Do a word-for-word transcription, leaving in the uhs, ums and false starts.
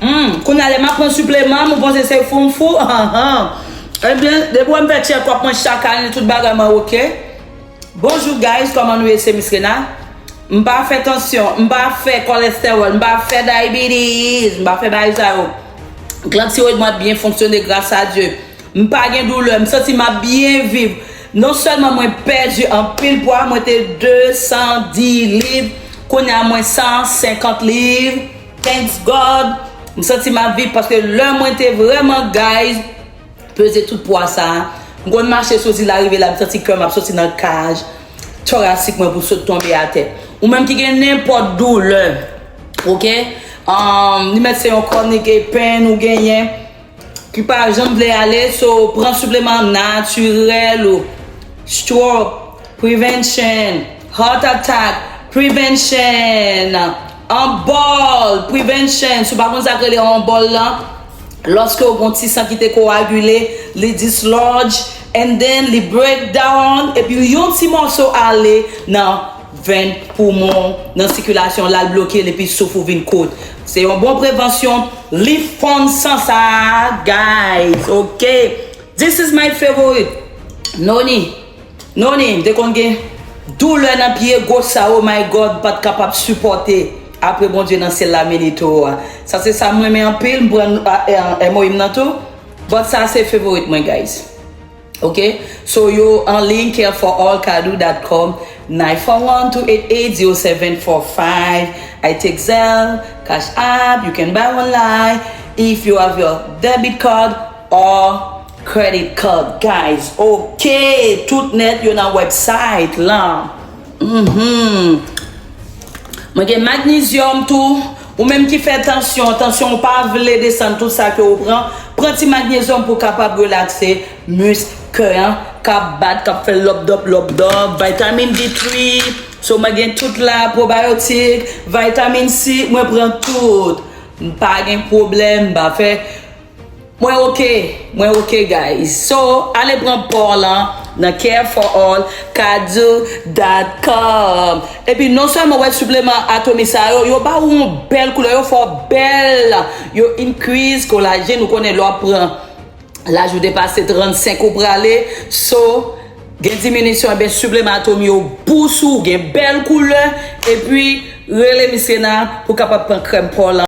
Hmm, kounye a lè m ap pran sipleman, mwen panse se foum fou. Anhan. Ebyen, depi wè m fè check up mwen chak ane, tout bagay mwen oke. Bonjou guys, kòman nou ye? Se Miss Rena. M pa fè tansyon, m pa fè kòlèstewòl, m pa fè diabetes, m pa fè bagay sa yo. Gland tiroid mwen ap byen fonksyone gras a Dye. M pa gen doulè, m santi m ap byen viv. Non sèlman mwen pèdi anpil pwa, mwen te de san dis liv, kounye a mwen san senkant liv. Thanks God, m santi m ap viv paske lè mwen te vrèman guys, peze tout pwa sa a. M konn mache soti la rive la, m santi kè m ap soti nan kaj torasik mwen pou sot tonbe atè. Ou menm ki gen nenpòt doulè, oke? Um, li mèt se yon kònike pen ou genyen, ki pa janm vle ale, so pran sipleman natirèl ou stroke prevention, heart attack prevention, anbòl prevention. Si w pa konn sa k rele anbòl lan, lòske w gon ti san ki te koagile, li dislodge, and then li break down, epi yon ti mòso ale nan venn, poumon, nan sikilasyon, l al bloke l, epi souf ou vin kout. Se yon bon prevansyon, li fonn san sa, guys, oke? This is my favorite. Noni. Noni, m te konn gen doulè nan pye goch sa, oh my God, m pa t kapab sipòte. Apre Bondye nan syèl la mennen toro a. Sa se sa m renmen anpil, m pran a, a, M O M nan tou. But sa se favorite mwen, guys. Ok? So yo an liy, care for all kado dot com, nine four one, two eight eight, zero seven four five. I take Zelle, Cash App, you can buy online if you have your debit card or credit card, guys. Ok, tout nèt yo nan website lan. Mhm. Mwen gen magnezyòm tou. Ou menm ki fè tansyon, tansyon ou pa vle desann, tout sa ke ou pran, pran ti magnezyòm pou kapab relakse misk kè an k ap bat, k ap fè lòp dòp lòp dòp. Vitamin D three. So mwen gen tout la, pwobayotik, vitamin C, mwen pran tout. M pa gen pwoblèm, m pa fè Mwen ok, mwen ok, guys. So, ale pran pa w lan nan care for all kado dot com. Epi non sèlman w wè sipleman Atomy sa yo, yo ba ou yon bèl koulè, yo fè w bèl, yo increase kolajen, ou konnen lè w ap pran laj ou depase trannsenk ou prale. So, gen diminisyon, enben sipleman Atomy yo bous ou, gen bèl koulè, epi rele Miss Rena pou kapab pran krèm pa w lan.